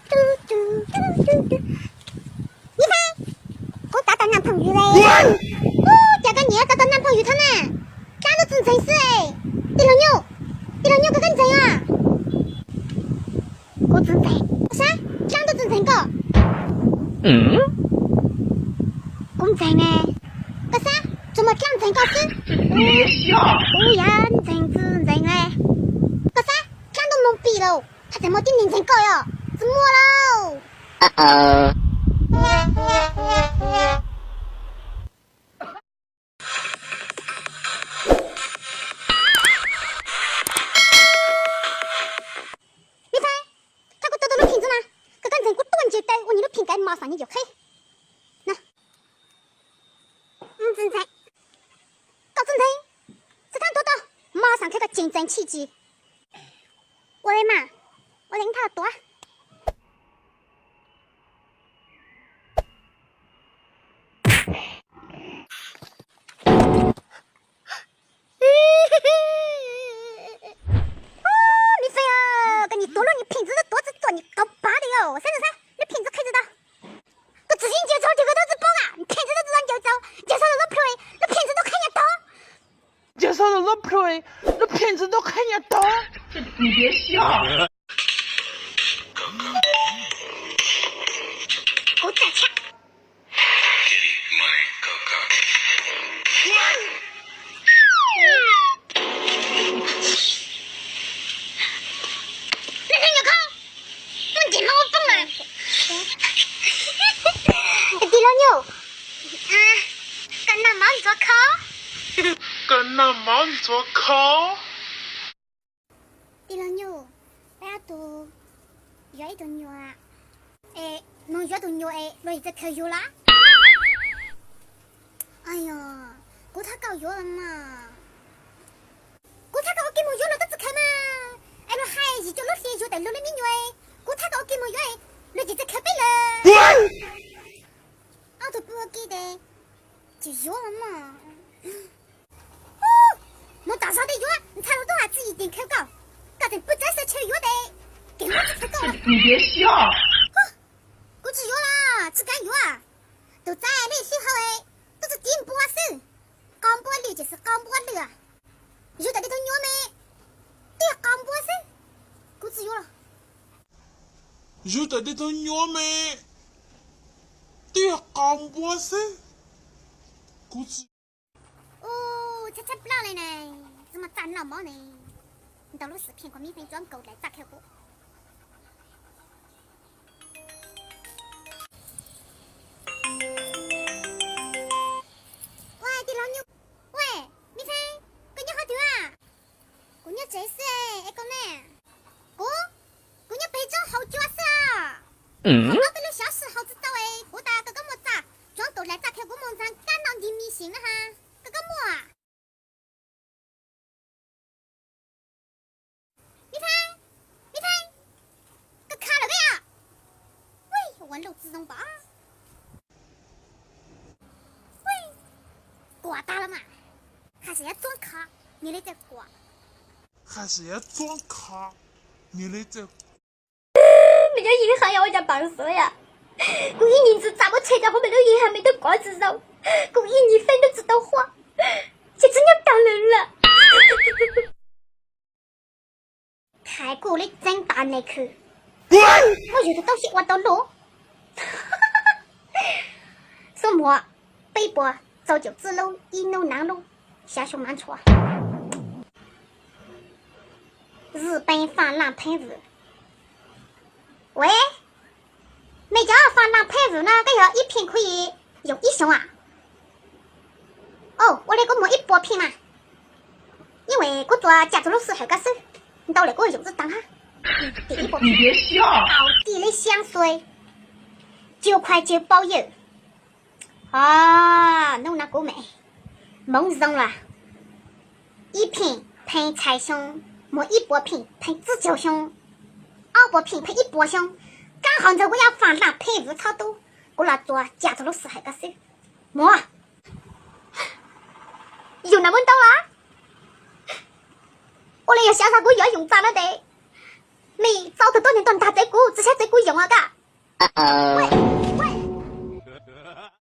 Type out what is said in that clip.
Ib Faib, kuv kav tau nam phooj ywg li. Ub, cas koj nyiam kav tau nam phooj ywg thiab na? Dlaab ntuj tsi ntxeev xwb. Tij laug Nyuj, tij laug Nyuj, koj, koj ntxeev os? Kuv tsi ntxeev. Koj saib, dlaab ntuj tsi ntxeev koj? Kuv ntxeev ne. Koj saib, tsuas muaj dlaab ntxeev koj xwb. Kuv yog ntxeev tsi ntxeev ne. Koj saib, dlaab ntuj moog pim lawm, haj tseem muaj tib neeg ntxeev koj os? Tsi muaj lauj. Ib Faib, thaum kuv tuav tus lub phim ntawd na, koj, koj ntxeev kuv tuaj ntses taw ua nyias lub phim kaiv mos xaam nyias yuam qheb. Tsi ntxeev, koj tsi ntxeev, tsi txhob tuav tau, mos xaam kheev koj tseem ntxeev tshij tsi. Ua li mas, ua li thaj tuav. Ib Faib, koj nyias tuav lub nyias phim ntawd tuav tsi tuam nyias qauv pav li os. Saib ntawd saib, lub phim ntawd qhib tsi tau. Koj tsi sib ncaws txog ces koj tub tsi paub a, phim ntawd tsi tau ncaws txaus, ncaws txog lub plhu, lub phim ntawd tub qhib nyias tog. Ncaws txog lub plhu, lub phim ntawd tub qhib nyias tog. Kuv txawm tshaj. Leej twg nyuam qhuav muab ntim hmoob ua poob lawm? Tij laug Nyuj, koj noj mov ntxuav kho. Koj noj mov ntxuav kho. Tij laug Nyuj, peb ob tug yuav ib tug nyuam, es moog yuav tus nyuam es luag txawj khaws yug lawm. Kuv thov koj yuav los mas. Kuv thov koj ua ke moog yuav los tub txawj khaws mas. Es luag hais yim caum lub hli yuav tawm luag lub me nyuam, kuv thov koj ua ke moog yuav, luag txawj khaws peb lawm. Ob tug pw ua ke tes tsis yuav los mas. Moog tom zog tes yuav, ntxhais los tub has txij yim teem khaws koj, koj tseem pw tsav xav chaw yuav tes, kev muab tsis khaws koj. Kuv tsis yuav los tsis kav yuav. Tus txaij lwj sib haum, tub txawj tiv npua xwb. Qau npua lwj ces xwb qau npua lwj. Yug tau tib tug nyuam me, tib qau npua xwb. Kuv tsis yuav los. Yug tau tib tug nyuam me, tib qau npua xwb. Kuv tsis Ub, tshab tshaj plaub li ne, tsi muaj txaj noj mov ne. Ntau lub xwm pheej kho mib pheej cuab nkaus dlais txaj khaws kuv. Ua tij laug Nyuj, ua, Mib Pheej, koj nyob qhov twg a? Kuv nyob tsev xwb, es koj ne? Kuv, kuv nyob pem tsob hauv cua xwb os. Thaum no peb lub xyov sij haum tsis tau es kuv tas koj koj muaj txaj, cuab nkaus dlais txaj khaws kuv mus ntxeev kab noj ncig mis sim na ha. Koj koj muaj Mib Pheej, Mib Pheej, koj khav lawm yom? Ua luj tsi zoo pom. Kuam tag los mas. Hais tias yuav txuab khav, nyias li txawj kuam. Hais tias yuav txuab khav, nyias li txawj. Mej cov yim hais yog ua cas pav xwb yom? Kuv ib nyuag ntxim txaj muab tshem cov hauv mej lub yeej hab mej twb kov tsis zoo. Kuv ib nyuag feeb twb tsis tau huab, ces tsis nyob tag lawm lawm. Thaiv kuj li txeeb tas ne khw. Muab yug tus tub sib ua tau luj. Xub muag peb puas txaus caum txwj lub ib hnub naav lub xya xyoo naav ntshua. Zwm pee faj laj pheeb vwm. Ue, mej cov faj laj pheeb vwm no koj yog ib pheej khuv yoog ib xyoos a? Ua li kuv muag ib puas pheej mas, ib kuv tsuas caj txug lub sij hawm koj xwb, ntau lawm kuv yoog txwj taag hab. Tim ib puas pheej, tim li xyaa xuas, cws khuas cws pau yawm. Hnub no kuv mam moov zoo lawm. Ib pheej pheej txhais xyoo, muag ib puas pheej pheej tsib caug xyoo, ob puas pheej pheej ib puas xyoo, kaab qhov ntxawg kuv yuav faj laj pheeb vwm txhob tub, kuv los tsuas caj txug lub sij hawm koj xwb. Muag, yug nam muab ntau lawm. Ua li yog xyov txog kuv yuav yoog txaj no tes, Mim txaus thaum tuaj nim tuaj nrag tsev kuv, tsis saib tsev kuv yoov a kaj.